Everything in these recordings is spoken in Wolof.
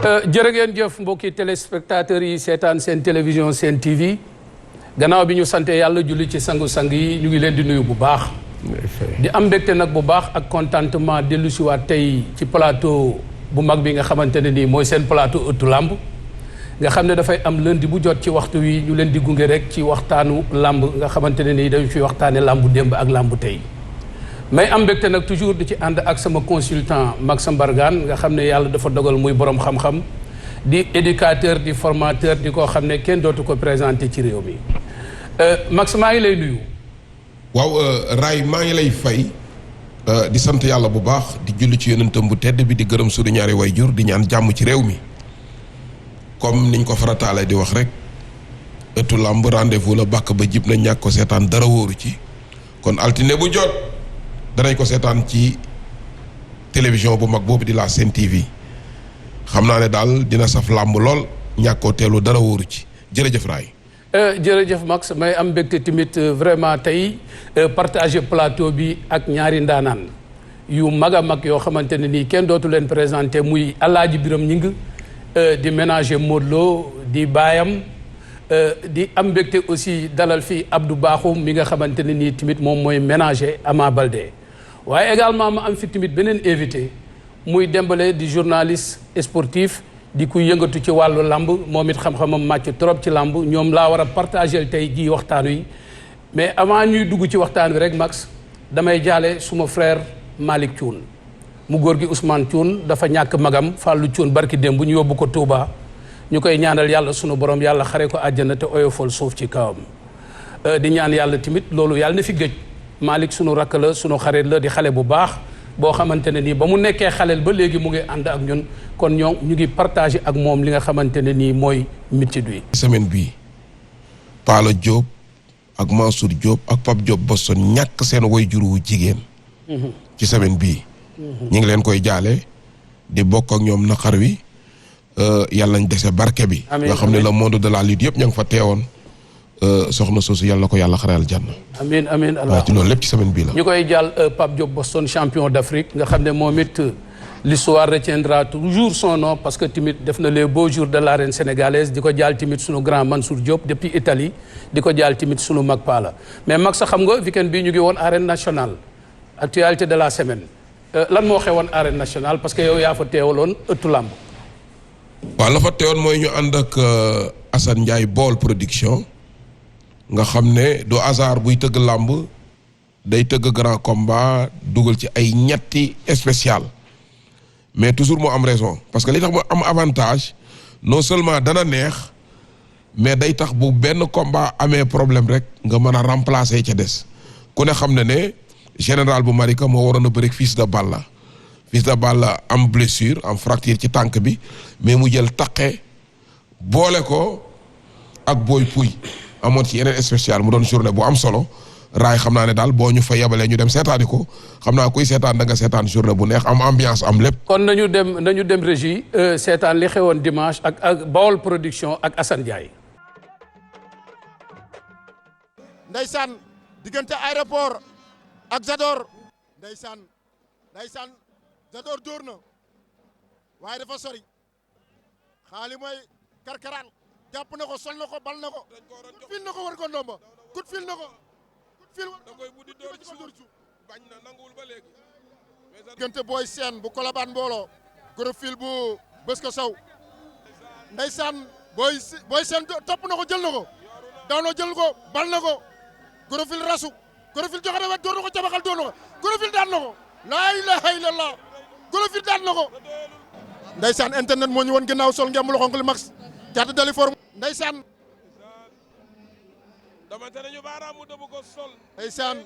jërë ngeen jëf mbokki téléspectateurs yi seetaan seen télévision seen TV gannaaw bi ñu sante yàlla julli ci sangu-sang yi ñu ngi leen di nuyu bu baax. di am mbégte nag bu baax ak contentement dellu si waat tey ci plateau bu mag bi nga xamante ne nii mooy seen plateau ëttu làmb nga xam ne dafay am lundi bu jot ci waxtu wi ñu leen di gunge rek ci waxtaanu làmb nga xamante ne nii dañu fi waxtaane làmbu démb ak làmbu tey. may am mbégte nag toujours di ci ànd ak sama consultant Max Mbargane nga xam ne yàlla dafa dogal muy borom xam-xam di éducateur di formateur di koo xam ne kenn dootu ko présenté ci réew mi Max maa ngi lay nuyu. waaw Ray maa ngi lay fay di sant yàlla bu baax di julli ci yonentam bu tedd bi di gërëm suñu ñaari wayjur di ñaan jàmm ci réew mi comme niñ ko farataale di wax rek ëttu làmb rendez-vous la bàkk ba jib na ñàkk ko seetaan dara wóoru ci kon altine bu jot. danañ ko seetaan ci télévision bu mag boobu di la Sen TV xam naa ne daal dina saf làmb lool ñàkkoo teelu dara wóoru ci jërëjëf Raay. jërëjëf Max may am mbégte tamit vraiment tey partager plateau bi ak ñaari ndaanaan yu mag a mag yoo xamante ne nii kenn dootu leen présenté muy Alaaji Biram Ñing di ménager Modou Lo di baayam di am mbégte aussi dalal fii Abdou Bakhoum mi nga xamante ne nii tamit moom mooy ménager Ama Baldé waaye également ma am fi tamit beneen invité muy Dembélé di journaliste sportif di ku yëngatu ci wàllu lamb moom it xam-xamam màcc trop ci lamb ñoom laa war a partager tey jii waxtaan wi mais avant ñuy dugg ci waxtaan wi rek Max damay jaale suma frère Malick Thioune mu góor gi Ousmane Thioune dafa ñàkk magam Fallou Thioune barki démb ñu yóbbu ko Touba ñu koy ñaanal yàlla sunu borom yàlla xare ko àjjana te oyofal suuf ci kawam di ñaan yàlla tamit loolu yàlla na fi gëj Malick sunu rakk la sunu xarit la di xale bu baax boo xamante ne nii ba mu nekkee xaleel ba léegi mu ngi ànd ak ñun kon ñoo ñu ngi partagé ak moom li nga xamante ne nii mooy métier bi. semaine bii Paala Diop ak Mansour Diop ak Pape Diop Boston ñàkk seen waajur wu jigéen. ci semaine bii. ñu ngi leen koy jaale di bokk ak ñoom naqar wi yàlla nañ dese barke bi. nga xam ne le monde de la lutte yëpp ña ngi fa teewoon. soxna soosu yàlla ko yàlla xaral janna. amiin amiin waaw ci loolu lépp ci semaine bii la. ñu koy jàll Pape Diop Boston champion d'Afrique nga xam ne moom it l'histoire retiendra toujours son nom parce que tamit def na les beaux jours de l'arène sénégalaise di ko jàll tamit sunu grand Mansour Diop depuis Italie di ko jàll tamit sunu mag Pala mais mag sa xam nga weekend bii ñu ngi woon arène nationale actualité de la semaine lan moo xewoon arène nationale parce que yow yaa fa teewaloon ëttu làmb. waaw la fa teewoon mooy ñu ànd ak Assane Ndiaye Baol production. nga xam ne du hasard buy tëgg làmb day tëgg grand combat dugal ci ay ñetti spécial mais toujours moo am raison parce que li tax mu am avantage non seulement dana neex mais day tax bu benn combat amee problème rek nga mën a remplacer ca des ku ne xam ne général bu Malika moo waroon a bëri Fils de Balla am blessure am fracture ci tànk bi mais mu jël taqe boole ko ak Boy Pouy amoon ci yeneen spécial mu doon journée bu am solo Raay xam naa ne daal boo ñu fa yebalee ñu dem seetaani ko xam naa kuy seetaan da nga seetaan journée bu neex am ambiance am lépp. kon nañu dem régie seetaan li xewoon dimanche ak Baol production ak Assane Ndiaye. Ndeysaan diggante aéroport ak Zador. Ndeysaan Zador dóor na waaye dafa sori xaali mooy karkaraan. jàpp na ko sol na ko bal na ko fil na ko war ko ndomba kut fil na ko da koy buddi door ci bañ na nanguwul ba léegi diggante booy seen bu kolabaan mbooloo goro fil bu bës ko saw ndeysaan booy seen topp na ko jël na ko daw na jël ko bal na ko goro fil rasu goro fil joxe na wet door na ko cabaxal door na ko goro fil daan na ko laa ilaha illallah goro fil daan na ko ndeysaan internet moo ñu woon ginnaaw sol ngeen mu loxonk li max Caatu dali forme ndeysaan dama tere ñu baaraam mu dëbb ko sol ndeysaan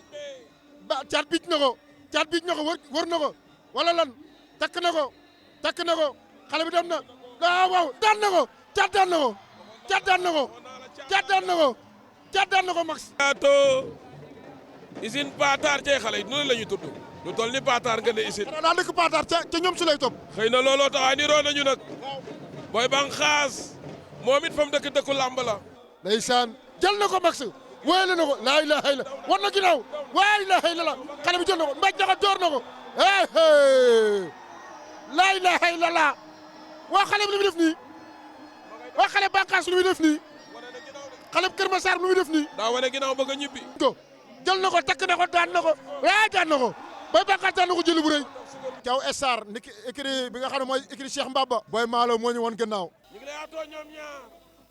caat biij na ko wër na ko wala lan takk na ko xale bi dem na waaw daan na ko caat daan na ko max ato usine Patar cee xale yi noonu la ñu tudd lu toll ni Patar nga ne usine daa dëkk Patar ca ñoom su lay topp xëy na looloo tax ni roo nañu nag booy bang xaas moom it fa mu dëkku làmb la. ndeysaan jël na ko max wéyale na ko laa ilaha illa war na ginnaaw laa ilaha illa la xale bi jël na ko mbéj na ko door na ko laa ilaha illa la waa xale bi lu muy def nii waa xale bànqaas lu muy def nii xale Kër Massar lu muy def nii. daa wane ginnaaw bëgg a ñibbi. jël na ko takk na ko daan na ko daan na ko booy bànqaas daan na ko jëli bu rëy. Thiaw Essar niki écrit bi nga xam ne mooy écrit Cheikh Mbaba. booy Malo moo ñu woon gannaaw. ñu ngi lay atoo ñoom ñaar.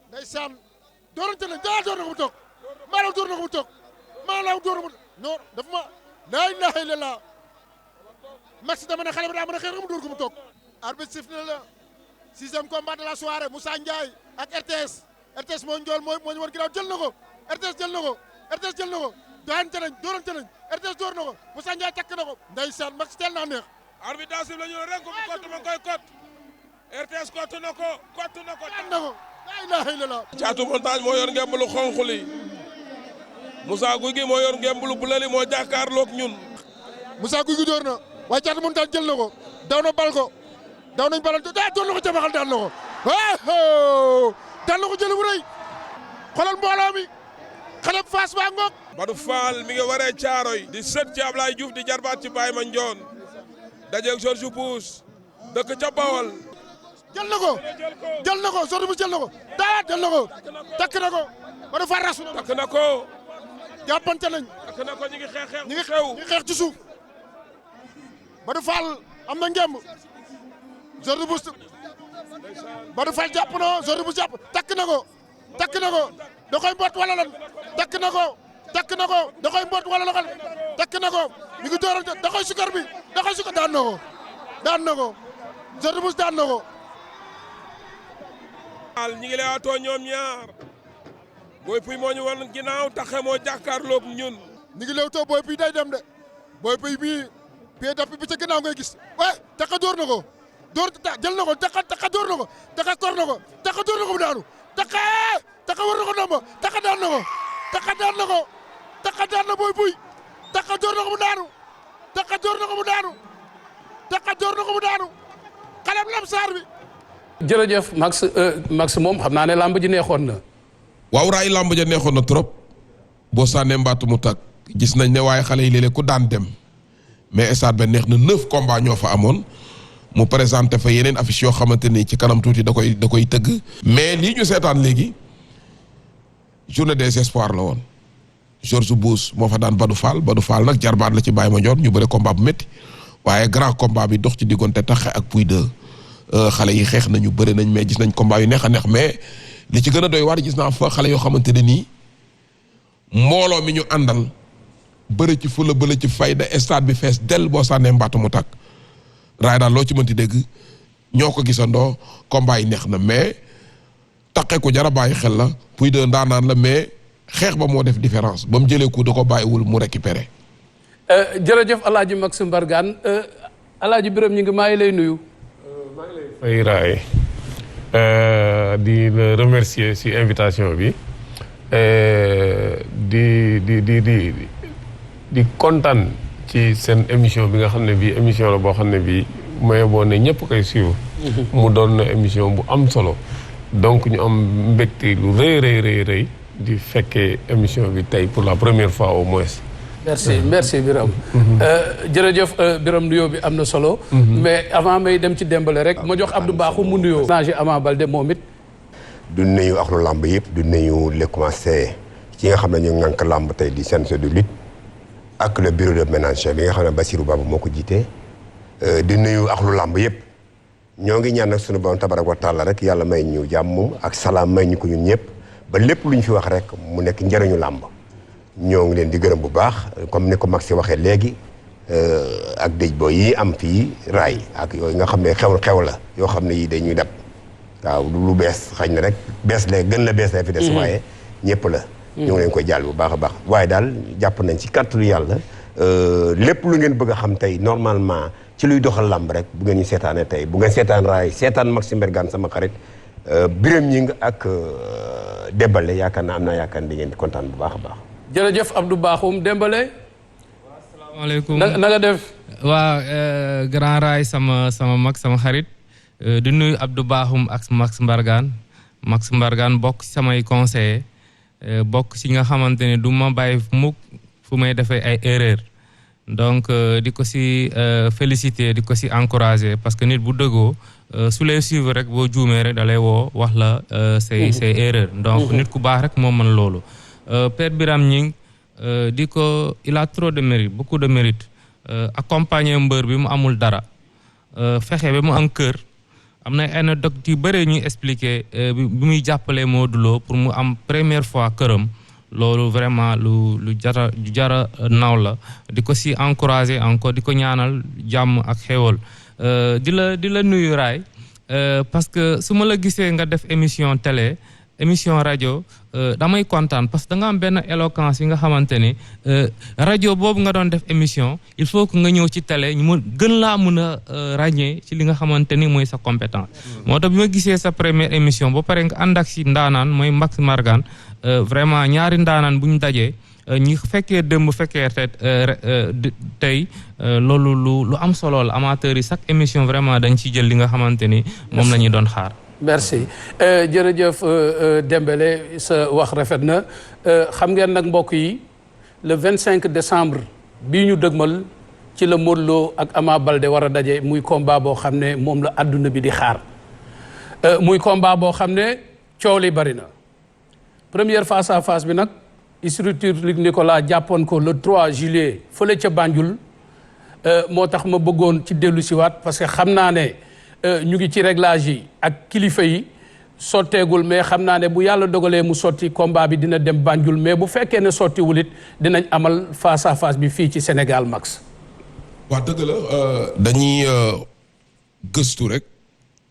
ndeysaan doorante nañ door na ko mu toog Malo door na ko mu toog Malo door na ko non dafa ma laa ilaaha illallaah Max dama ne xale bi daa mën a xeex mu door ko mu toog. arbitre sifflé na la 6e combat de la soirée Moussa Ndiaye ak RTS moo njool moo ñu woon ginnaaw jël na ko RTS jël na ko doorante nañ RTS door na ko Moussa Ndiaye takk na ko ndeysaan Max teel naa neex. arbitre daa sifflé ñu ren ko mu kott ma koy kott RTS kott na ko daan na ko laa ilaaha illallaah. Caatu Montagne moo yor ngemb lu xonq li Moussa Guy gi moo yor ngemb lu bula li moo jàkkaarloog ñun. Moussa Guy gi door na waaye Caatu Montagne jël na ko daw na bal ko daw nañ balal door na ko jabaxal daan na ko daan na ko jël bu rëy xoolal mbooloo mi xale Fass baa ngoog. Badou Fall mi ngi waree Caaroy di sët ci Ablaye Diouf di jarbaat ci Baye Mandione dajeeg George Bush dëkk ca Bawol. jël na ko George Bush jël na ko daal jël na ko takk na ko Badou Fall rasu na ko. takk na ko. jàppante nañ. takk na ko ñu ngi xeex ñu ngi xeex ci suuf Badou Fall am na ngemb George Bush Badou Fall jàpp na George Bush jàpp takk na ko da koy mboot wala lan takk na ko da koy mboot wala lan takk na ko ñu ngi doorante da koy sukar daan na ko George Bush daan na ko. ñi ngi lay atoo ñoom ñaar Boy Pouye moo ñu wan ginnaaw taxe moo jàkkaarloog ñun. ñu ngi lewtoo Boy Pouye day dem de Boy Pouye bii pied d'appui bi ca ginnaaw ngay gis waaye taxa door na ko jël na ko taxa door na ko taxa kor na ko taxa door na ko mu daanu taxa war na ko ndomba taxa daan na Boy Pouye taxa door na ko mu daanu xale lam saar bi. jërëjëf Max moom xam naa ne lamb ji neexoon na. waaw raay lamb ja neexoon na trop boo sànnee mbaatu mu tag gis nañ ne waaye xale yi léeg-léeg ku daan dem mais stade ba neex na 9 combats ñoo fa amoon mu présenté fa yeneen affiche yoo xamante ni ci kanam tuuti da koy tëgg. mais lii ñu seetaan léegi journée des espoirs la woon George Bush moo fa daan Badou Fall nag jarbaat la ci Baye Mandione ñu bëre combat bu métti waaye grand combat bi dox ci diggante Taxe ak Pouye 2 xale yi xeex nañu bëri nañ mais gis nañ combat yu neex a neex mais li ci gën a doy waar gis naa fa xale yoo xamante ne nii mbooloo mi ñu àndal bëri ci fula bëri ci fayda stade bi fees del boo sànnee mbaatu mu tàkk raay daal loo ci mënti dégg ñoo ko gisandoo combat yi neex na mais Taxe ko jara bàyyi xel la Pouye 2 ndaanaan la mais xeex ba moo def différence ba mu jëlee ko da ko bàyyiwul mu récupéré. jërëjëf El Hadj Max Mbargane El Hadj Birame ñi ngi maa ngi lay nuyu. maa ngi lay fay raay di la remercier ci invitation bi di kontaan ci seen émission bi nga xam ne bii émission la boo xam ne bii mooy boo ne ñëpp koy suivre. mu doon na émission bu am solo. donc ñu am mbégte lu rëy di fekkee émission bi tey pour la première fois au moins. merci Birame. jërëjëf Birame nuyoo bi am na solo. mais avant may dem ci Dembélé rek ma jox Abdou Bakhoum mu nuyoo. changé Ama Baldé moom it. du nuyu axlu làmb yëpp du nuyu les commencé ci nga xam ne ñu ngànk làmb tey di CNG de lutte ak le bureau de ménage bi nga xam ne Bassirou Baba moo ko jiite. di nuyu axlu làmb yëpp ñoo ngi ñaan nag sunu borom tabarak wa taala rek yàlla may ñu jàmm ak salaam may ñu ko ñun ñëpp ba lépp lu ñu fi wax rek mu nekk njëriñu làmb. ñoo ngi leen di gërëm bu baax comme ni ko Max waxee léegi ak dëj boo yi am fii raay ak yooyu nga xam ne xew la yoo xam ne yi dañuy dab waaw lu bees xañ na rek bees la gën la bees la fi des waaye ñëpp la ñoo ngi leen koy jàll bu baax a baax waaye daal jàpp nañ ci kàttanu yàlla lépp lu ngeen bëgg a xam tey normalement ci luy doxal làmb rek bu ngeen ñu seetaanee tey bu ngeen seetaan raay seetaan Max Mbargane sama xarit Birame ñi nga ak Dembélé yaakaar naa am naa yaakaar di ngeen di kontaan bu baax a baax. jërëjëf Abdou Bakhoum Dembélé. asalaamaaleykum na nga def. waa grand raay sama mag sama xarit di nuyu Abdou Bakhoum ak Max Mbargane bokk ci samay conseiller bokk ci nga xamante ne du ma bàyyi mukk fu may defee ay erreur donc di ko ci féliciter di ko ci encourager parce que nit bu dëggoo su lay suivre rek boo juumee rek da lay woo wax la say erreur donc nit ku baax rek moo mën loolu Père Birame Gningue di ko il a trop de mérite beaucoup de mérite accompagner mbër bi mu amul dara fexe ba mu am kër am na anecdote yu bëre ñuy expliquer bi muy jàppalee Modou Lo pour mu am première fois këram loolu vraiment lu jara naw la di ko si encourager encore di ko ñaanal jàmm ak xéwal di la nuyu Raay parce que su ma la gisee nga def émission télé émission rajo damay kontaan parce que da nga am benn éloquence yi nga xamante ni rajo boobu nga doon def émission il faut que nga ñëw ci télé ñu gën laa mën a ràññee ci li nga xamante ni mooy sa compétence. moo tax bi ma gisee sa première émission ba pare nga ànd ak si ndaanaan mooy Max Mbargane vraiment ñaari ndaanaan bu ñu dajee ñi fekkee démb fekkee tey loolu lu am solo la amateurs yi chaque émission vraiment dañ ciy jël li nga xamante ni moom la ñuy doon xaar. merci jërëjëf Dembélé sa wax rafet na xam ngeen nag mbokk yi le 25 décembre bii ñu dëgmal ci la Modou Lo ak Ama Baldé war a daje muy combat boo xam ne moom la àdduna bi di xaar muy combat boo xam ne coow li bari na première face à face bi nag structure Luc Nicolas jàppoon ko le 3 juillet fële ca Banjul moo tax ma bëggoon ci dellu siwaat parce que xam naa ne ñu ngi ci réglage yi ak kilifa yi sotteegul mais xam naa ne bu yàlla dogalee mu sotti combat bi dina dem Banjul mais bu fekkee ne sottiwul it dinañ amal face à face bi fii ci Sénégal Max. waa dëgg la dañuy gëstu rek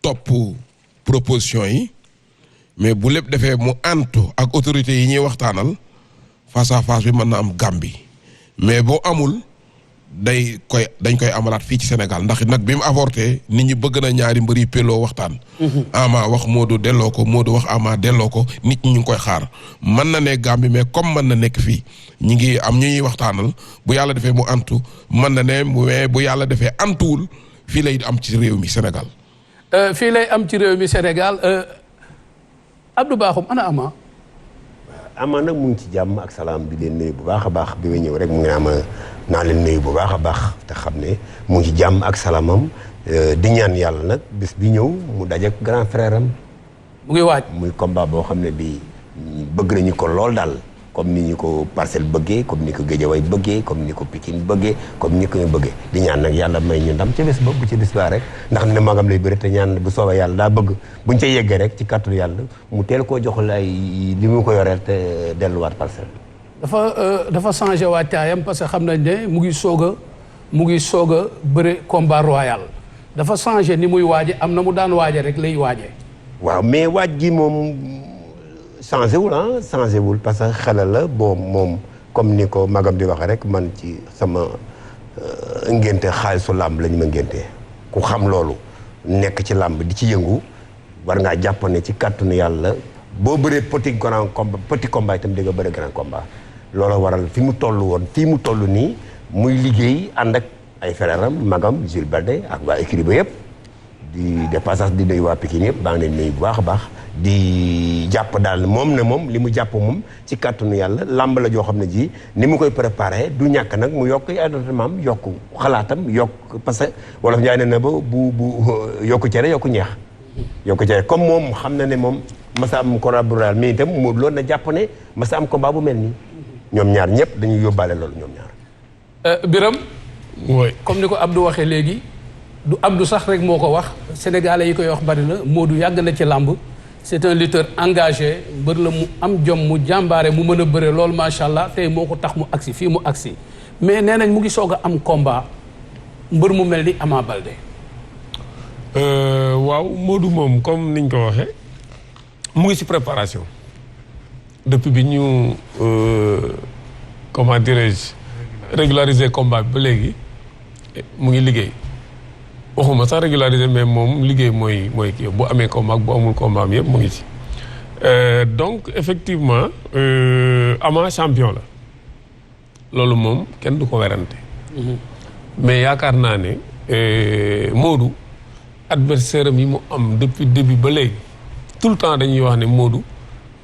topp proposition yi mais bu lépp defee mu antu ak autorités yi ñuy waxtaanal face à face bi mën na am Gambie mais boo amul dañ koy amalaat fii ci Sénégal ndax nag bi mu avorté nit ñi bëgg na ñaari mbër yi peloo waxtaan. Ama wax Modou delloo ko Modou wax Ama delloo ko nit ñi ñu ngi koy xaar mën na ne Gambie mais comme mën na nekk fii ñi ngi am ñu ñuy waxtaanal bu yàlla defee mu antu mën na ne mais bu yàlla defee antuwul fii lay am ci réew mi Sénégal. fii lay am ci réew mi Sénégal Abdou Bakhoum ana Ama. Ama nag mu ngi ci jàmm ak salaam bi leen nuyu bu baax a baax bi ma ñëw rek mu ngi naa leen nuyu bu baax a baax te xam ne mu ngi ci jàmm ak salaamam di ñaan yàlla nag bis bi ñëw mu daje grand frère am. mu ngi waaj muy combat boo xam ne bii bëgg nañu ko lool daal comme ni ñu ko Parcelles bëggee comme ni ko Guédiawaye bëggee comme ni ko Pikine bëggee comme ni ko ñu bëggee di ñaan nag yàlla may ñu ndam ci bés ba bu ci bés baa rek ndax ne magam lay bëri te ñaan bu soobee yàlla daa bëgg buñ ca yeggee rek ci kàttanu yàlla mu teel koo joxal ay li mu ko yoreel te delluwaat Parcelles. dafa changé waataayam parce que xam nañ ne mu ngi soog a bëre combat royal dafa changé ni muy waaje am na mu daan waaje rek lay waaje. waaw mais waaj gi moom changé wul parce que xelal la bon moom comme ni ko magam di waxee rek man ci sama ngénte xaalisu làmb la ñu ma ngéntee ku xam loolu nekk ci làmb di ci yëngu war ngaa jàpp ne ci kàttanu yàlla boo bëree petit combat itam di nga bëri grand combat loolu waral fi mu toll woon fii mu toll nii muy liggéey ànd ak ay frère am magam Jules Baldé ak waa écurie ba yëpp di de passage di nuyu waa Pikine yëpp baa ngi leen nuyu bu baax a baax di jàpp daal moom li mu jàpp moom ci kàttanu yàlla làmb la joo xam ne ji ni mu koy préparé du ñàkk nag mu yokk entraînement yokk xalaatam yokk parce que wolof Njaay ne na ba bu yokku cere yokku ñeex comme moom xam na ne moom masa am combat bu royal mais itam Modou Lo na jàpp ne masa am combat bu mel nii ñoom ñaar ñëpp dañuy yóbbaale loolu ñoom ñaar. Birame. oui comme ni ko Abdou waxee léegi du Abdou sax rek moo ko wax sénégalais yi koy wax bari na Modou yàgg na ci làmb c'est un lutteur engagé mbër la mu am jom mu jàmbaare mu mën a bëre loolu macha allah tey moo ko tax mu agsi fii mu agsi mais nee nañ mu ngi soog a am combat mbër mu mel ni Ama Baldé. waaw Modou moom comme niñ ko waxee mu ngi ci préparation depuis bi ñu comment dirais-je régulariser combat bi ba léegi mu ngi liggéey waxuma sax régulariser mais moom liggéey mooy kii bu amee combat bu amul combat am yëpp mu ngi ci donc effectivement Ama champion la loolu moom kenn du ko werante mais yaakaar naa ne Modou adversaire am yi mu am depuis début ba léegi tout le temps dañuy wax ne Modou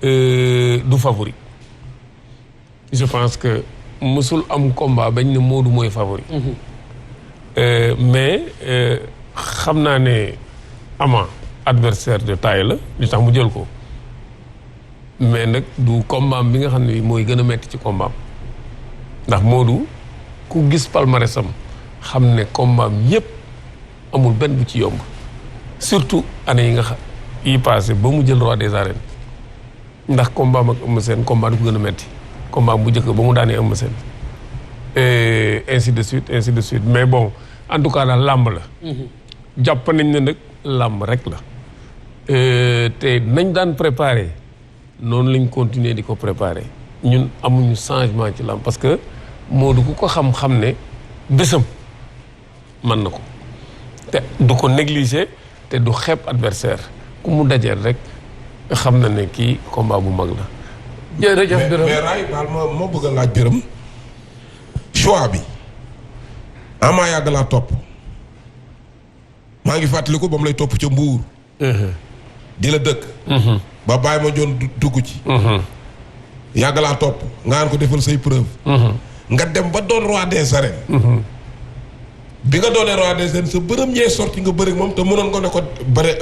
du favori je pense que mësul am combat bañ ne Modou mooy favori mais xam naa ne Ama adversaire de taille la li tax mu jël ko mais nag du combat bi nga xam ne mooy gën a metti ci combat ndax Modou ku gis palmarèsam xam ne combat yépp amul benn bu ci yomb surtout année yi nga xam yi passé ba mu jël roi des arènes ndax combat ak Eumeu Sène combat du ko gën a metti combat bu njëkk ba mu daanee Eumeu Sène et ainsi de suite mais bon en tout cas daal làmb la jàpp nañ ne nag làmb rek la te nañ daan préparer noonu lañ continuer di ko préparer ñun amuñu changement ci làmb parce que Modou ku ko xam-xam ne bésam mën na ko te du ko négliger te du xeeb adversaire ku mu dajeel rek xam na ne kii combat bu mag la. jërëjëf Birame mais Ray baal moo bëgg a laaj Birame choix bi Ama yàgg laa topp maa ngi fàttaliku ba mu lay topp ca Mbuur. di la dëkk. ba bàyyi ma joon dugg ci. yàgg laa topp nga naan ko defal say preuve. nga dem ba doon roi des arènes. bi nga doonee roi des arènes sa bërëm ñee sorti nga bëri moom te mënoon nga ne ko bëri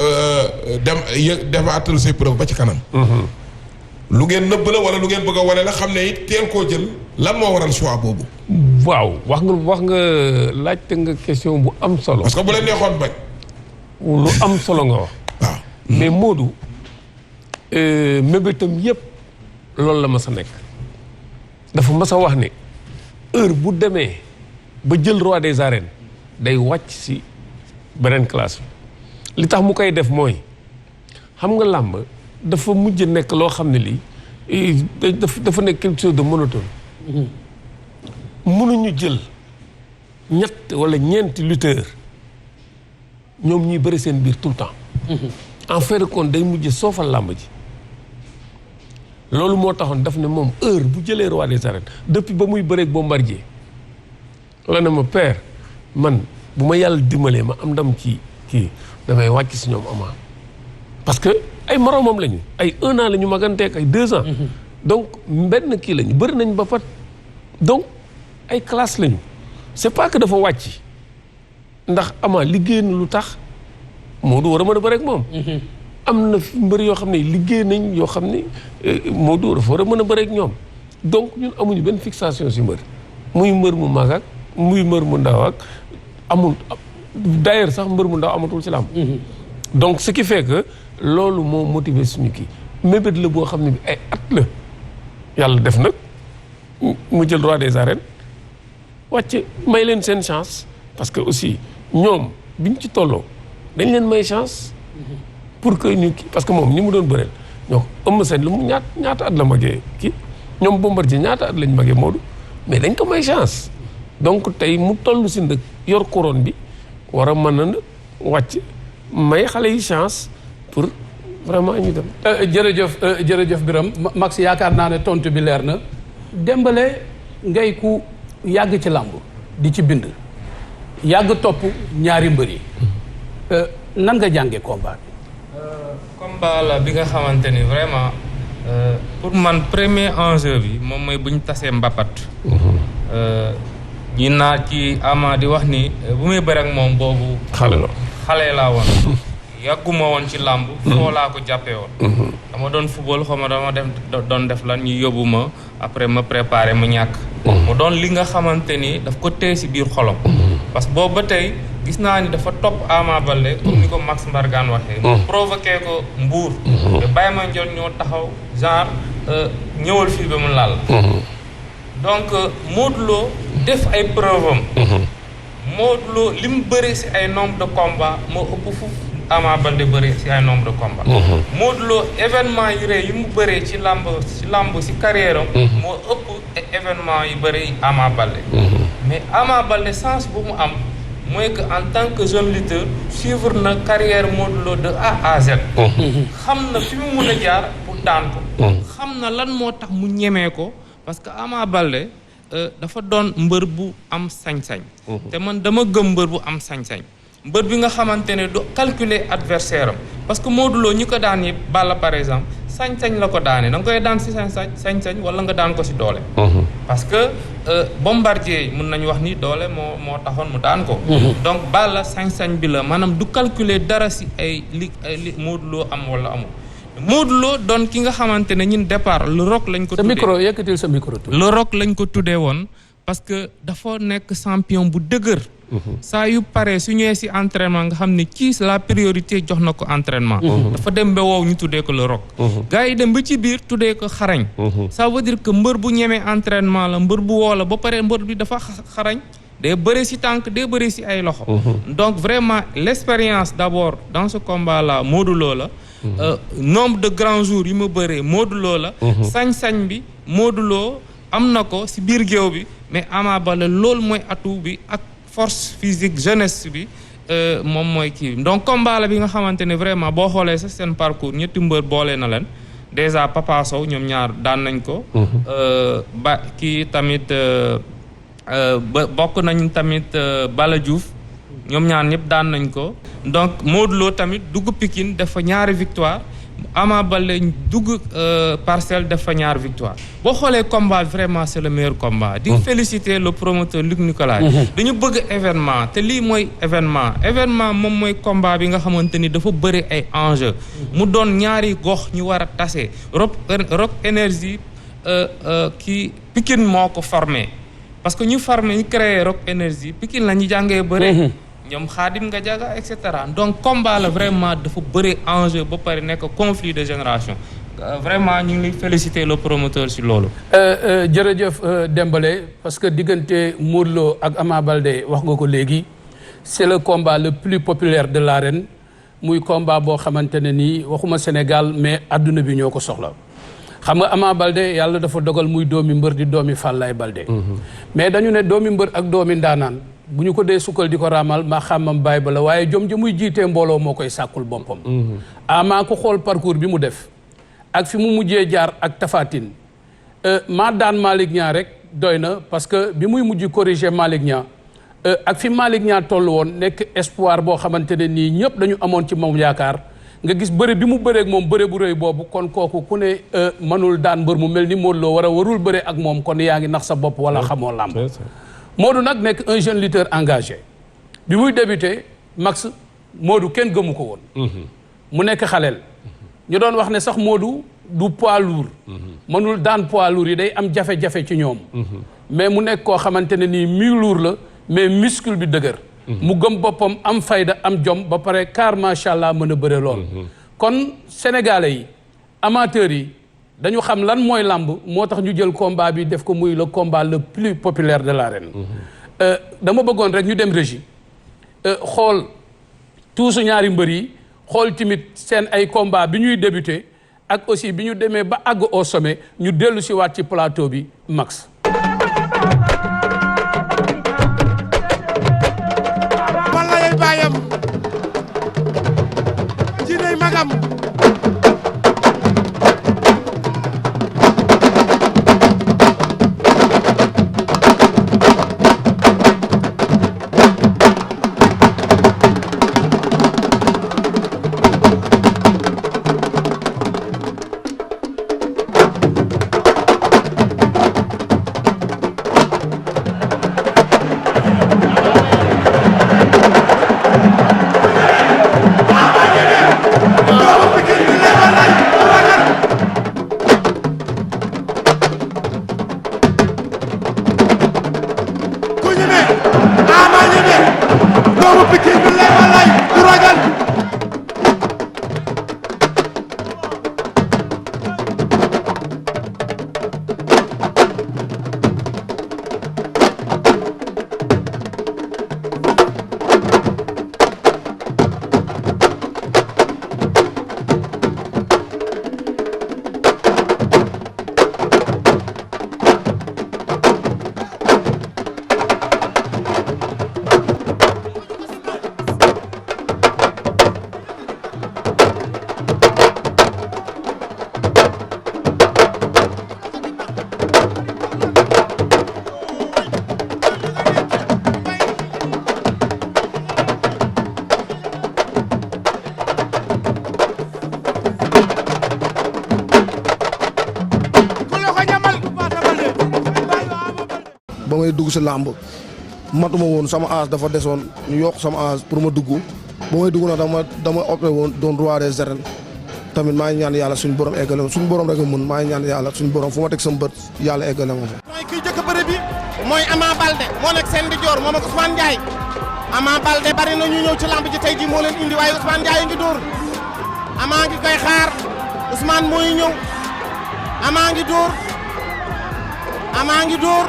defaatal say preuve ba ci kanam. lu ngeen nëbb la wala lu ngeen bëgg a wane la xam ne it teel koo jël lan moo waral choix boobu. waaw wax nga laajte nga question bu am solo. parce que bu leen neexoon bañ. lu am solo nga wax. waaw mais Modou mébétam yépp loolu la mas a nekk dafa mas a wax ne heure bu demee ba jël roi des arènes day wàcc si beneen classe bi li tax mu koy def mooy xam nga làmb dafa mujj nekk loo xam ne lii dafa nekk quelque chose de monotone. mënuñu jël ñett wala ñeenti lutteur ñoom ñuy bëri seen biir tout le temps. en fait de compte day mujj soofal làmb ji. loolu moo taxoon daf ne moom heure bu jëlee roi des arènes depuis ba muy bëreeg Bombardier la ne ma père man bu ma yàlla dimbalee ma am ndam ci kii damay wàcc si ñoom Ama parce que ay moroomam lañu ay 1 an la ñu maganteeg ay 2 ans. donc benn kii lañu bëri nañ ba pat donc ay classe lañu c'est pas que dafa wàcc ndax Ama liggéey na lu tax Modou war a mën a bëreeg moom. am na fi mbër yoo xam ne liggéey nañ yoo xam ne Modou dafa war a mën a bëreeg ñoom donc ñun amuñu benn fixation si mbër muy mbër mu mag ak muy mbër mu ndaw ak amul d'ailleurs sax mbër mu ndaw amatul ci làmb. donc ce qui fait que loolu moo motivé suñu kii mébét la boo xam ne bi ay at la yàlla def nag mu jël roi des arènes wàcc may leen seen chance parce que aussi ñoom biñ ci tolloo dañ leen may chance. pour que ñu kii parce que moom ñi mu doon bëreel ñoo Eumeu Sène lu mu ñaata at la magee kii ñoom Bombardier ñaata at lañ magee Modou mais dañ ko may chance donc tey mu toll si ndëkk yor couronne bi war a mën a wàcc may xale yi chance pour vraiment ñu dem. jërëjëf Birame Max yaakaar naa ne tontu bi leer na Dembélé ngay ku yàgg ci làmb di ci bind yàgg topp ñaari mbër yi nan nga jàngee combat bi. combat la bi nga xamante ni vraiment pour man premier enjeu bi moom mooy bu ñu tasee mbapat. ñi naa ci Ama di wax ni bu muy bëre ak moom boobu. xale laa woon. yàgguma woon ci làmb. foo laa ko jàppee woon. dama doon football xaw ma dama doon def lan ñu yóbbu ma après ma préparé mu ñàkk. mu doon li nga xamante ni daf ko téye si biir xolam. parce que boobu ba tey. gis naa ni dafa topp Ama Baldé comme ni ko Max Mbargane waxee. mu provoqué ko Mbour. te Baye Mandione ñoo taxaw genre ñëwal fii ba mu laal. donc Modou Lo def ay preuve am. Modou Lo li mu bëri si ay nombre de combat moo ëpp foofu Ama Baldé bëri si ay nombre de combat. Modou Lo événement yu rëy yi mu bëree ci làmb si carrière am. moo ëpp événement yu bëri Ama Baldé. mais Ama Baldé sens bu mu am. mooy que en tant que jeune lutteur suivre na carrière Modou Lo de A à Z. xam na fi mu mun a jaar pour daan ko. xam na lan moo tax mu ñemee ko parce que Ama Baldé dafa doon mbër bu am sañ-sañ. te man dama gëm mbër bu am sañ-sañ. mbër bi nga xamante ne du calculer adversaire am parce que Modou Lo ñi ko daan yëpp Balla par exemple sañ-sañ la ko daane da nga koy daan si sañ-sañ wala nga daan ko si doole. parce que Bombardier mun nañu wax ni doole moo taxoon mu daan ko. donc Balla sañ-sañ bi la maanaam du calculer dara si ay li Modou Lo am wala amul. Modou Lo doon ki nga xamante ne ñun départ le roc lañ ko. sa micro yëkkatil sa micro. le roc lañ ko tuddee woon parce que dafa nekk champion bu dëgër. saa yu paree su ñëwee si entraînement nga xam ne kii la priorité jox na ko entraînement. dafa dem ba wow ñu tuddee ko le roc. gars yi dem ba ci biir tuddee ko xarañ. ça veut dire que mbër bu ñemee entraînement la mbër bu woo la ba pare mbër bi dafa xarañ. day bëri si tànk day bëri si ay loxo. donc vraiment l'expérience d'abord dans ce combat là Modou Lo la. nombre de grands jours yi ma bëree Modou Lo la. sañ-sañ bi Modou Lo am na ko si biir géew bi mais Ama Baldé loolu mooy atout bi ak force physique jeunesse bi moom mooy kii donc combat la bi nga xamante ne vraiment boo xoolee sax seen parcours ñetti mbër boole na leen déjà Papa Sow ñoom ñaar daan nañ ko. ba kii tamit bokk nañ tamit Bala Diouf ñoom ñaar ñëpp daan nañ ko donc Modou Lo tamit dugg Pikine def fa ñaari victoire Ama Baldé dugg Parcelles def fa ñaari victoire boo xoolee combat vraiment c'est le meilleur combat. di féliciter le promoteur Luc Nicolaï. dañu bëgg événement te lii mooy événement moom mooy combat bi nga xamante ni dafa bëri ay enjeux. mu doon ñaari gox ñu war a tase Rock Énergie kii Pikine moo ko formé parce que ñu formé ñu créé Rock Énergie Pikine la ñu jàngee bëri. ñoom Khadim nga jaga et cetera donc combat la vraiment dafa bëri enjeu ba pare nekk conflit de génération vraiment ñu ngi féliciter le promoteur si loolu. jërëjëf Dembélé parce que diggante Modou Lo ak Ama Baldé wax nga ko léegi c'est le combat le plus populaire de l'arène muy combat boo xamante ne nii waxuma Sénégal mais adduna bi ñoo ko soxla xam nga Ama Baldé yàlla dafa dogal muy doomi mbër di doomi Fallaye Baldé. mais dañu ne doomi mbër ak doomi ndaanaan. bu ñu ko dee sukkal di ko raamal maa xamam bàyyi ba la waaye jom ji muy jiitee mbooloo moo koy sàkkul boppam. Ama ko xool parcours bi mu def ak fi mu mujjee jaar ak Tafatine maa daan Malick Niang rek doy na parce que bi muy mujj corriger Malick Niang ak fi Malick Niang toll woon nekk espoir boo xamante ne nii ñëpp dañu amoon ci moom yaakaar nga gis bëre bi mu bëreek moom bëre bu rëy boobu kon kooku ku ne mënul daan mbër mu mel ni Modou Lo warul bëre ak moom kon yaa ngi nax sa bopp wala xamoo làmb. Modou nag nekk un jeune lutteur engagé bi muy débuté Max Modou kenn gëmu ko woon. mu nekk xaleel ñu doon wax ne sax Modou du poids lourd. mënul daan poids lourd yi day am jafe-jafe ci ñoom. mais mu nekk koo xamante ne nii mi-lourd la mais muscle bi dëgër. mu gëm boppam am fayda am jom ba pare car macha allah mën a bëre lool. kon sénégalais yi amateurs yi. dañu xam lan mooy làmb moo tax ñu jël combat bi def ko muy le combat le plus populaire de l'arène. dama bëggoon rek ñu dem régie xool tuusu ñaari mbër yi xool tamit seen ay combat bi ñuy débuté ak aussi bi ñu demee ba àgg au sommet ñu dellu si waat ci plateau bi Max. walla yay baayam ci nay magam ba may dugg si làmb matuma woon sama âge dafa desoon ñu yokk sama âge pour ma dugg ba may dugg nag dama opté woon doon roi des arènes tamit maa ngi ñaan yàlla suñu borom eggale ma suñu borom rek a mën maa ngi ñaan yàlla suñu borom fu ma teg sama bët yàlla eggale ma fa. mooy kii jëkk bëre bi mooy Ama Baldé moo nekk seen di joor moom ak Ousmane Ndiaye Ama Baldé bari na ñu ñëw ci lamb ji tey jii moo leen indi waaye Ousmane Ndiaye ngi dóor Ama ngi koy xaar Ousmane mooy ñëw Ama ngi dóor Ama ngi dóor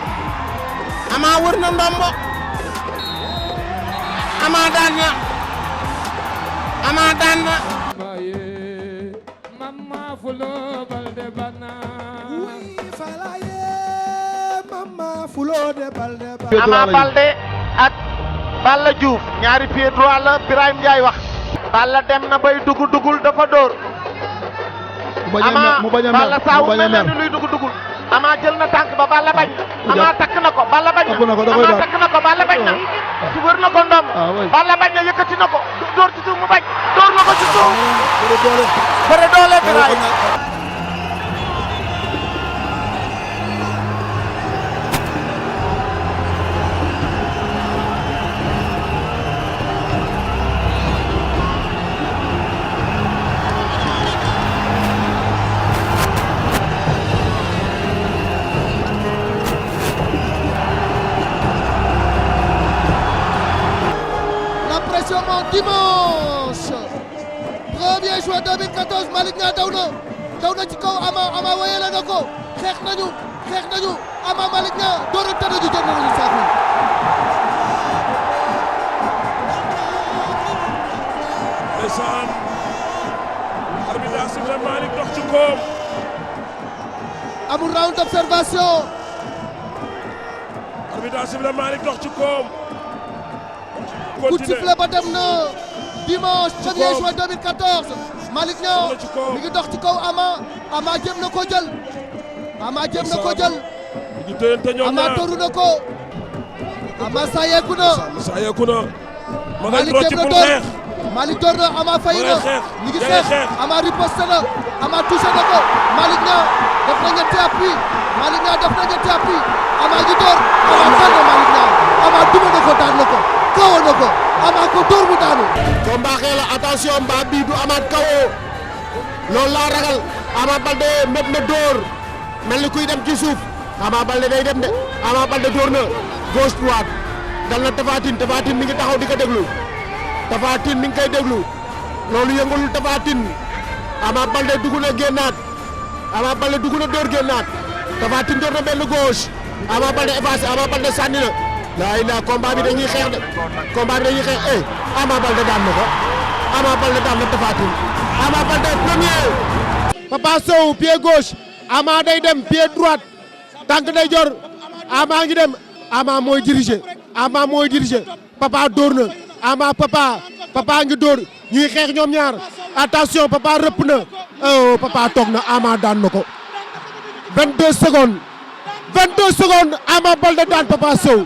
Ama wër na ndombo Ama daan na Ama daan na Ama Baldé ak Balla Diouf ñaari pied droit la Birahim Ndiaye wax Balla dem na bay dugul dafa dóor Ama Balla saawu mel na ni luy dugul Ama jël na tànk ba Balla bañ Ama takk na ko Balla bañ na Ama takk na ko Balla bañ na su wër na ko ndom Balla bañ na yëkkati na ko dóor ci suuf mu bañ dóor na ko ci suuf bëre doole Birahim dimanche 1er juin 2014 Malick Niang daw na ci kaw Ama wayele na ko xeex nañu Ama Malick Niang doorante nañu jël nañu saako ndeysaan arbitre sifflé Malick dox ci koom amul round d'observation arbitre sifflé Malick dox ci koom coup de sifflet ba dem na dimanche 1er juin 2014 Malick Niang mi ngi dox ci kaw Ama jéem na ko jël Ama toru na ko Ama saayeeku na Malick jéem na door Malick door na Ama fay na mi ngi xeex Ama riposte na Ama touché na ko Malick Niang def na ñetti appui Ama ngi door Ama daan na Malick Niang Ama duma na ko daan na ko kawo na ko Ama ko dóor mu daanu combat xeex la attention mbaa bii du amaat kawo loolu laa ragal Ama Baldé mépp na dóor mel ni kuy dem ci suuf Ama Baldé day dem de Ama Baldé dóor na gauche droite dal na Tapha Tine mi ngi taxaw di ko déglu Tapha Tine mi ngi koy déglu loolu yëngalul Tapha Tine Ama Baldé dugg na génnaat Ama Baldé dugg na dóor génnaat Tapha Tine dóor na benn gauche Ama Baldé effacé Ama Baldé sànni na laay la combat bi dañuy xeex de Ama Baldé daan na ko Ama Baldé daan na Tapha Tine Ama Baldé premier Papa Sow pied gauche Ama day dem pied droite tànk day jor Ama ngi dem Ama mooy diriger Papa dóor na Ama Papa ngi dóor ñuy xeex ñoom ñaar attention Papa rëpp na Papa toog na Ama daan na ko 22 secondes Ama Baldé daan Papa Sow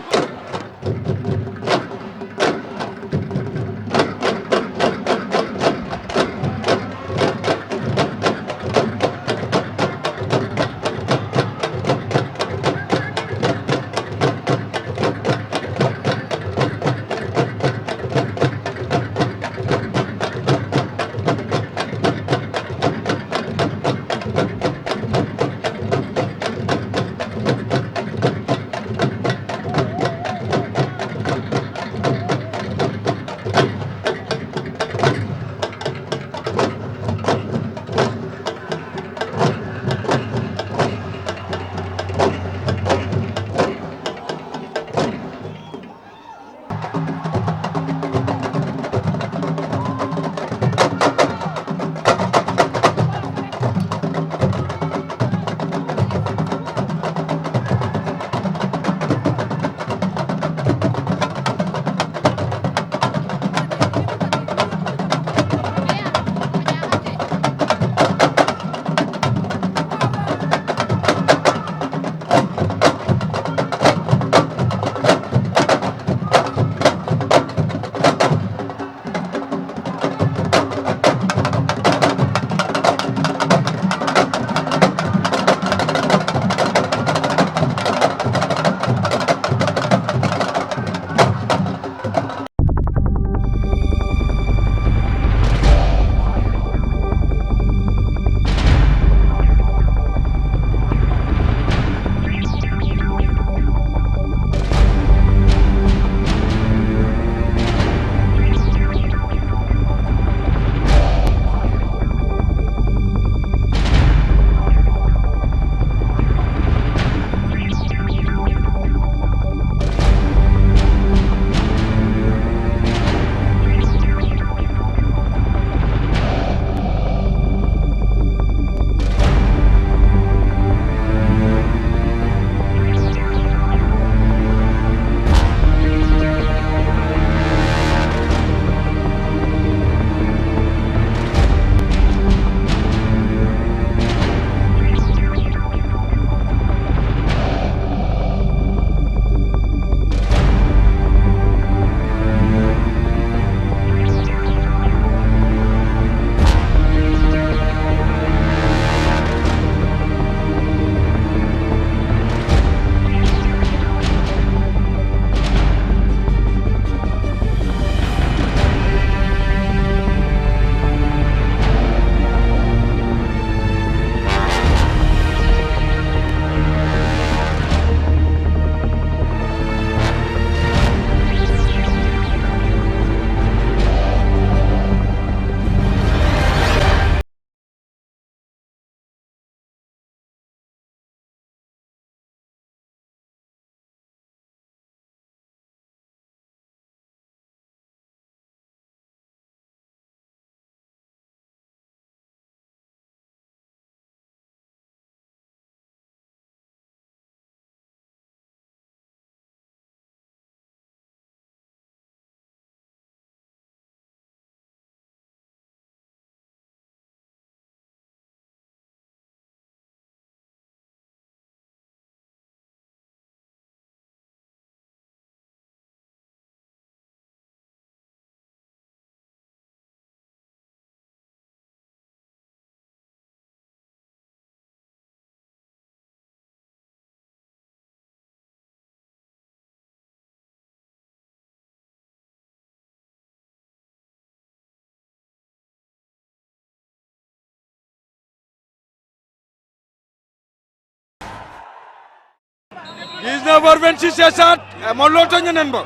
19h26 esaat Modou Lo toj na nen ba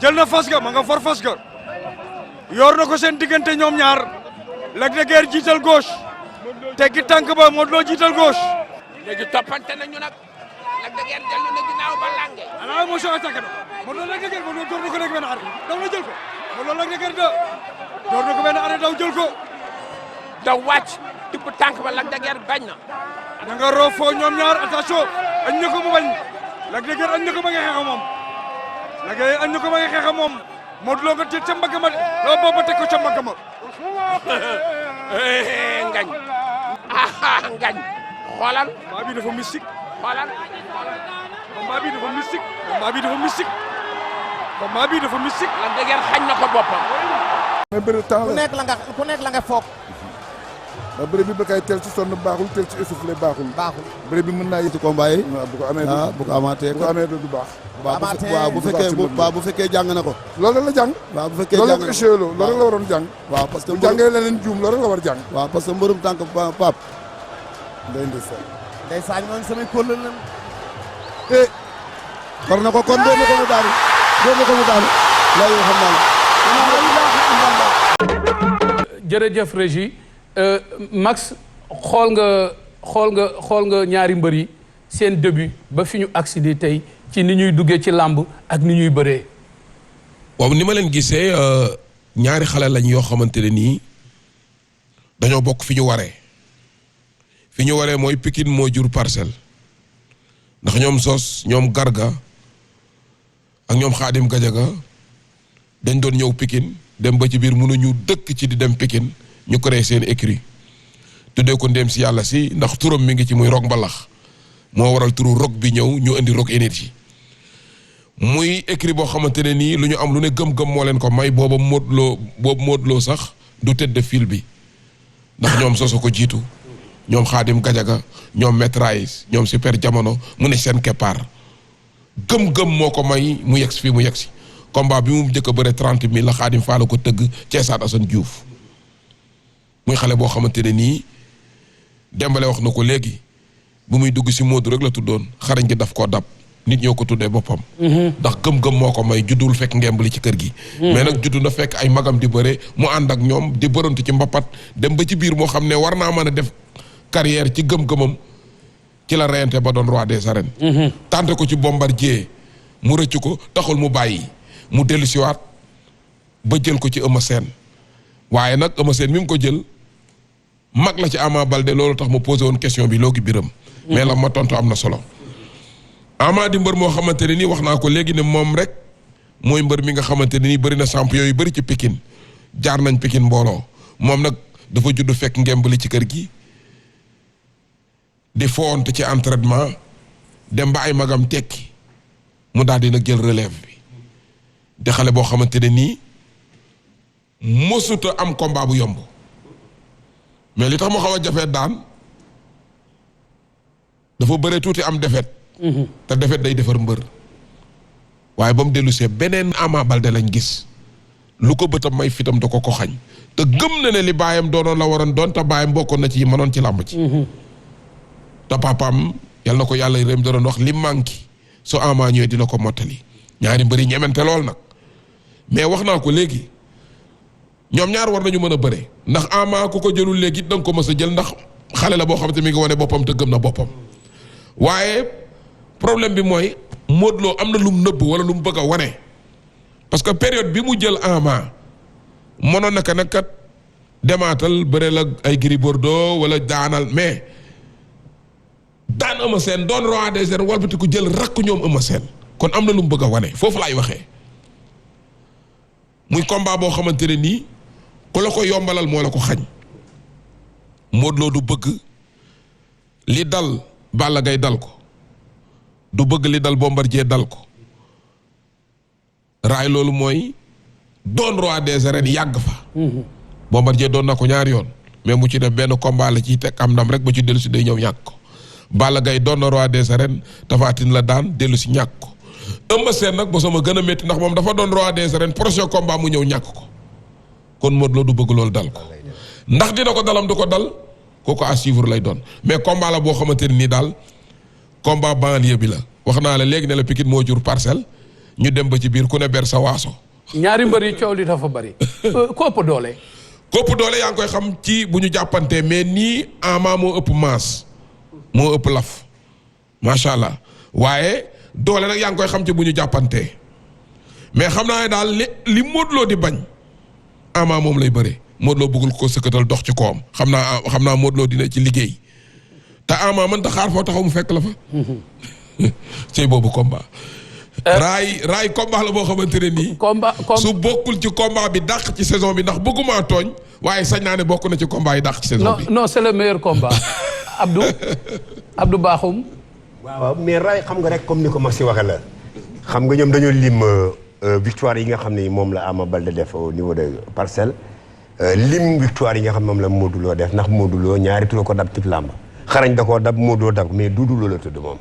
jël na fas ga ma nga for fas ga yor na ko seen diggante ñoom ñaar Lac de Guiers jiital gauche teggi tànk ba Modou Lo jiital gauche léegi toppante nañu nag Lac de Guiers dellu na ginnaaw ba lange ala mo so attaqué na Modou Lo Lac de Guiers Modou Lo door na ko rek benn arrêt daw na jël ko Modou Lo Lac de Guiers door na ko benn arrêt daw jël ko daw wàcc tibb tànk ba Lac de Guiers bañ na da nga roofoo ñoom ñaar attention añ na ko mu bañ Lac de Guiers añ na ko ba nga xeex ak moom Lac de Guiers añ na ko ba nga xeex ak moom Modou Lo nga tiit ca mbagg ma loo booba teg ko ca mbagg ma ngañ ngañ xoolal combat bi dafa mystique xoolal combat bi dafa mystique combat bi dafa mystique combat bi dafa mystique Lac de Guiers xañ na ko boppam mais bëri temps la ku nekk la nga foog. ndax bëri bi ba kay teel ci sonn baaxul teel ci essoufflé baaxul. bëri bi mën naa yëg ci combat yi. waaw bu ko amee bu ko amaatee bu ko amee du baax. waaw bu fekkee jàng na ko. loolu la jàng. waaw bu fekkee jàng na ko loolu la la waroon jàng. waaw parce que bu jàngee leneen juum loolu la war jàng. waaw parce que mbërum tànk Pape. ndeysaan ñooñu samay kóllël lan. war na ko kon doon na ko mu daanu. lay xam naa jërëjëf Régie Max xool nga ñaari mbër yi seen début ba fi ñu agsi tey ci ni ñuy duggee ci làmb ak ni ñuy bëree. waaw ni ma leen gisee ñaari xale lañ yoo xamante ne nii dañoo bokk fi ñu waree mooy Pikine moo jur Parcelles ndax ñoom Sos ñoom Garga ak ñoom Xaadim Gajaga dañ doon ñëw Pikine dem ba ci biir mënuñu dëkk ci di dem Pikine ñu créé seen écrit tuddee ko ndéem si yàlla si ndax turam mi ngi ci muy Rock Mbalax moo waral turu Rock bi ñëw ñu indi Rock Énergie muy écrit boo xamante ne nii lu ñu am lu ne gëm-gëm moo leen ko may booba Modou Lo sax du tête de file bi ndax ñoom Soso ko jiitu ñoom Xaadim Gajaga ñoom Maîtrise ñoom Super Jamono mu ne seen keppaar gëm-gëm moo ko may mu yegsi fii mu yegsi combat bi mu njëkk a bëre 30 000 la Xaadim Faala ko tëgg Ceesaat Assane Diouf muy xale boo xamante ne nii Dembale wax na ko léegi bu muy dugg si Modou rek la tuddoon xarañ gi daf koo dab nit ñoo ko tuddee boppam. ndax gëm-gëm moo ko may juddul fekk ngemb li ci kër gi. mais nag juddu na fekk ay magam di bëre mu ànd ak ñoom di bërantu ci mbapat dem ba ci biir moo xam ne war naa mën a def carrière ci gëm-gëmam ci la reyante ba doon roi des arènes. tante ko ci Bombardier mu rëcc ko taxul mu bàyyi mu dellu siwaat ba jël ko ci Eumeu Sène waaye nag Eumeu Sène mi mu ko jël mag la ci Ama Baldé loolu tax ma posé woon question bi loogi biram mais la ma tontu am na solo. Ama di mbër moo xamante ne nii wax naa ko léegi ne moom rek mooy mbër mi nga xamante ne nii bëri na champion yu bëri ci Pikine jaar nañ Pikine mbooloo moom nag dafa judd fekk ngemb li ci kër gi di foonte ci entraînement dem ba ay magam tekki mu daal di nag jël relève bi di xale boo xamante ne nii mësuta am combat bu yomb mais li tax mu xaw a jafee daan dafa bëree tuuti am defet te defet day defar mbër waaye ba mu dellu see beneen Ama Baldé lañ gis lu ko bëtam may fitam da ko xañ te gëm na ne li baayam doonoon la waroon doon te baayam bokkoon na ci mënoon ci làmb ci te papaam yal na ko yàlla yërëm da doon wax li manqué su Ama ñëwee dina ko mottali ñaari mbëri ñemente lool nag mais wax naa ko léegi ñoom ñaar war nañu mën a bëre ndax Ama ku ko jëlul léegi da nga ko mës a jël ndax xale la boo xamante mi ngi wane boppam te gëm na boppam waaye problème bi mooy Modou Lo am na lu mu nëbb wala lu mu bëgg a wane parce que période bi mu jël Ama mënoon naka nag kat demaatal bëre la ay Gris Bordeaux wala daanal mais daan Eumeu Sène doon roi des arènes walbati ku jël rakk ñoom Eumeu Sène kon am na lu mu bëgg a wane foofu laay waxee muy combat boo xamante ne nii ku la ko yombalal moo la ko xañ Modou Lo du bëgg li dal Balla Gaye dal ko du bëgg li dal Bombardier dal ko raay loolu mooy doon roi des arènes yàgg fa Bombardier doon na ko ñaari yoon mais mu ci def benn combat la ciy teg am ndam rek ba ci dellu si day ñëw ñàkk ko Balla Gaye doon na roi des arènes Tapha Tine la daan dellu si ñàkk ko Eumeu Sène nag ba sama gën a métti ndax moom dafa doon roi des arènes prochain combat mu ñëw ñàkk ko kon Modou Lo du bëgg loolu dal ko ndax dina ko dalam du ko dal kooku à suivre lay doon mais combat la boo xamante ne nii daal combat banlieue bi la wax naa la léegi ne la Pikine moo jur Parcelles ñu dem ba ci biir ku ne ber sa waaso. ñaari mbër yi coow li dafa bari. kopp doole. kopp doole yaa ngi koy xam ci bu ñu jàppante mais nii Ama moo ëpp maas moo ëpp laf macha allah waaye doole nag yaa ngi koy xam ci bu ñu jàppante mais xam naa ne daal li Modou Lo di bañ Ama moom lay bëre Modou Lo bëggul ko sëkkatal dox ci kawam xam naa Modou Lo dina ci liggéey te Ama mën ta xaar foo taxaw mu fekk la fa. cey boobu combat. raay combat la boo xamante ne nii. su bokkul ci combat bi dàq ci saison bi ndax bëgguma tooñ waaye sañ naa ne bokk na ci combat yi dàq ci saison bi. non c'est le meilleur combat. Abdou Bakhoum. waaw mais raay xam nga rek comme ni ko Maxi waxee la. xam nga ñoom dañoo lim victoire yi nga xam ne moom la Ama Baldé def au niveau de Parcelles. lim victoire yi nga xam ne moom la Modou Lo def ndax Modou Lo ñaari tur ko dab ci làmb. xarañ da koo dab Modou Lo dab mais Doudou Lo la tudd moom.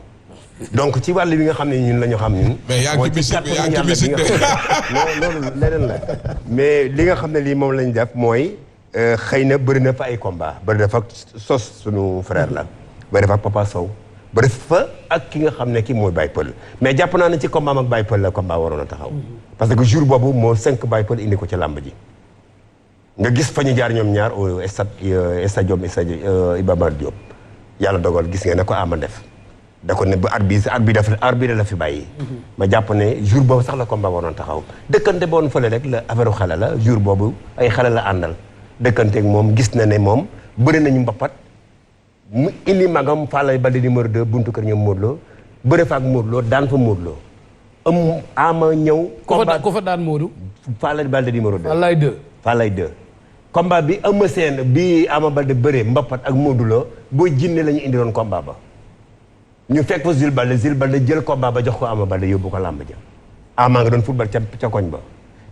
donc ci wàll bi nga xam ne ñun la ñu xam ñun. mais yaa ngi ci bisik de loolu leneen la. mais li nga xam ne lii moom lañ def mooy xëy na bëri na fa ay combat bëri na fa sos sunu frère la bëri fa ak Papa Sow bëri fa ak ki nga xam ne ki mooy Baye Pël mais jàpp naa ne ci combat ak Baye Pël la combat waroon a taxaw. parce que jour boobu moo 5 Baye Pël indi ko ci làmb ji. nga gis fa ñu jaar ñoom ñaar au stade Iba Mar Diop yàlla dogal gis nga ne ko Ama def. da ko ne bu arbitre la fi bàyyi. ma jàpp ne jour boobu sax la combat waroon taxaw dëkkante boon fële rek la affaire xale la jour boobu ay xale la àndal dëkkanteeg moom gis na ne moom bëri nañu mbapat mu indi magam Falaye Baldé numéro 2 buntu kër ñoom Modou Lo bëri fa ak Modou Lo daan fa Modou Lo Ama ñëw. ku fa daan Modou. Falaye Baldé numéro 2. Falaye 2. combat bi Eumeu Sène bi Ama Baldé bëree mbapat ak Modou Lo boo jinne la ñu indi doon combat ba. ñu fekk fa Jules Baldé jël combat ba jox ko Ama Baldé yóbbu ko làmb ja Ama nga doon football ca koñ ba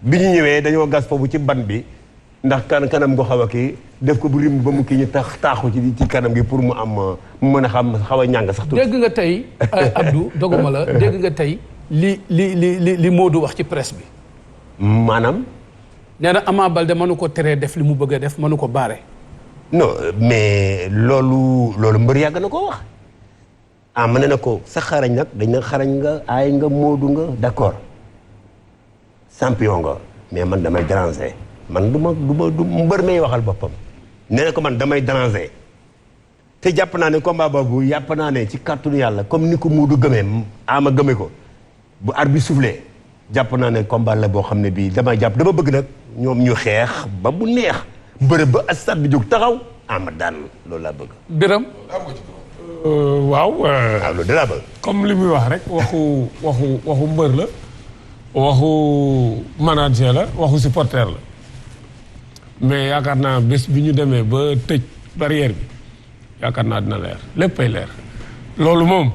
bi ñu ñëwee dañoo gas foofu ci ban bi ndax kanam nga xaw a kii def ko bu rim ba mu kii ñu taaxu ci kanam gi pour mu am mu mën a xam xaw a ñàng sax tuuti. dégg nga tey Abdou doguma la dégg nga tey li Modou wax ci presse bi. maanaam. nee na Ama Baldé mënu ko teree def li mu bëgg a def mënu ko baare. non mais loolu mbër yàgg na ko wax. mën na ko sa xarañ nag dañ na xarañ nga aay nga Modou nga d'accord champion nga mais man damay déranger man du mbër may waxal boppam nee na ko man damay déranger te jàpp naa ne combat boobu yàpp naa ne ci kàttanu yàlla comme ni ko Modou gëmee Ama gëmee ko bu arbitre soufflé jàpp naa ne combat la boo xam ne bii dama bëgg nag ñoom ñu xeex ba bu neex bëre ba stade bi jóg taxaw Ama daan loolu laa bëgg. Biram waaw. loolu de laa bëgg. comme li muy wax rek waxu mbër la waxu manager la waxu supporter la mais yaakaar naa bés bi ñu demee ba tëj barrière bi yaakaar naa dina leer léppay leer loolu moom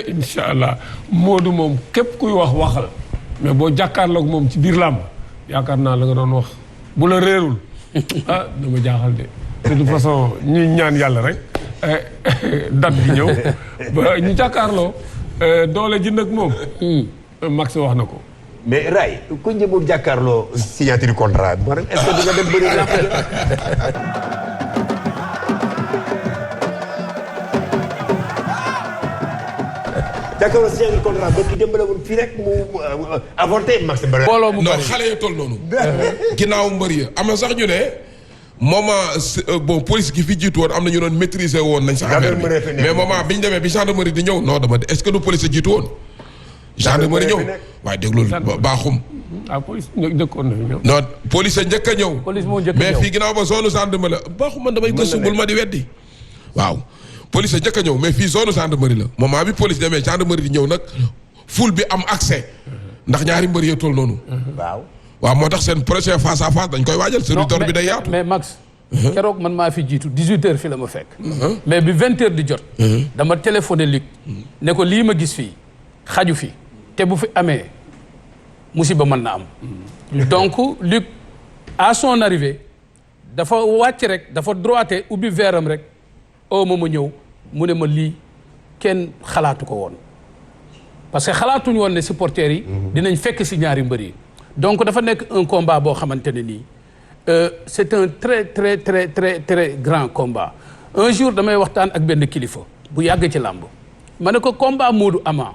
incha allah Modou moom képp kuy waxal mais boo jàkkaarloog moom ci biir làmb yaakaar naa la nga doon wax bu la réerul dama jaaxal de toute façon ñuy ñaan yàlla rek. date bi ñëw ba ñu jàkkaarloo doole ji nag moom. Max wax na ko. mais Ray ku njëmul jàkkaarloo signature contrat bi maanaam est-ce que di nga dem bëri làmb jàkkaarloo signature contrat ba ki démbale woon fii rek mu avorté Max bëri. mbooloo mu non bëri xale ya toll noonu. ginnaaw mbër ya am na sax ñu ne. moment police gi fi jiitu woon am na ñu doon maîtriser woon nañ sax affaire bi mais moment bi ñu demee bi gendarmerie di ñëw non dama est-ce que du police a jiitu woon. gendarmerie ñëw waaye déglul baaxum. police njëkkoon na fi ñëw. non police a njëkk a ñëw. police moo njëkk a ñëw mais fii ginnaaw ba zone gendarmerie la baaxum man damay gëstu bul ma di weddi. waaw police a njëkk a ñëw mais fii zone gendarmerie la moment bi police demee gendarmerie di ñëw nag foule bi am accès ndax ñaari mbër yee toll noonu. waaw moo tax seen prochain face à face dañ koy waajal. territoire bi day yaatu. mais Max. keroog man maa fi jiitu 18h fi la ma fekk. mais bi 20h di jot. dama téléphoné Luc. ne ko lii ma gis fii xaju fi te bu fi amee musiba mën na am. donc Luc à son arrivée dafa wàcc rek dafa droité ubbi veeram rek ma ñëw mu ne ma lii kenn xalaatu ko woon parce que xalaatuñu woon ne supporters yi. dinañ fekk si ñaari mbër yi. donc dafa nekk un combat boo xamante ne nii c'est un très grand combat un jour damay waxtaan ak benn kilifa bu yàgg ci làmb ma ne ko combat Modou Ama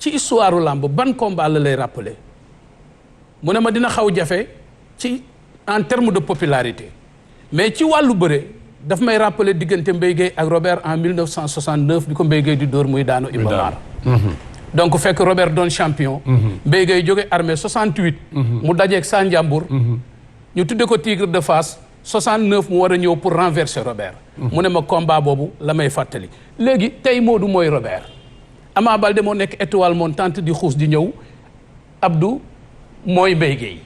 ci histoire lamb ban combat la lay rappeler mu ne ma dina xaw jafe ci en terme de popularité mais ci wàllu bëre daf may rappeler diggante Mbaye Guèye ak Robert en 1969 bi ko Mbaye Guèye di dóor muy daanu Iba Mar donc fekk Robert doon champion Mbaye Guèye jóge armée 68 mu dajeeg Sa Ndiambour ñu tudde ko Tigre de Fass 69 mu war a ñëw pour renverser Robert mu ne ma combat boobu la may fàttali léegi tey Modou mooy Robert Ama Baldé moo nekk étoile montante di xuus di ñëw Abdou mooy Mbaye Guèye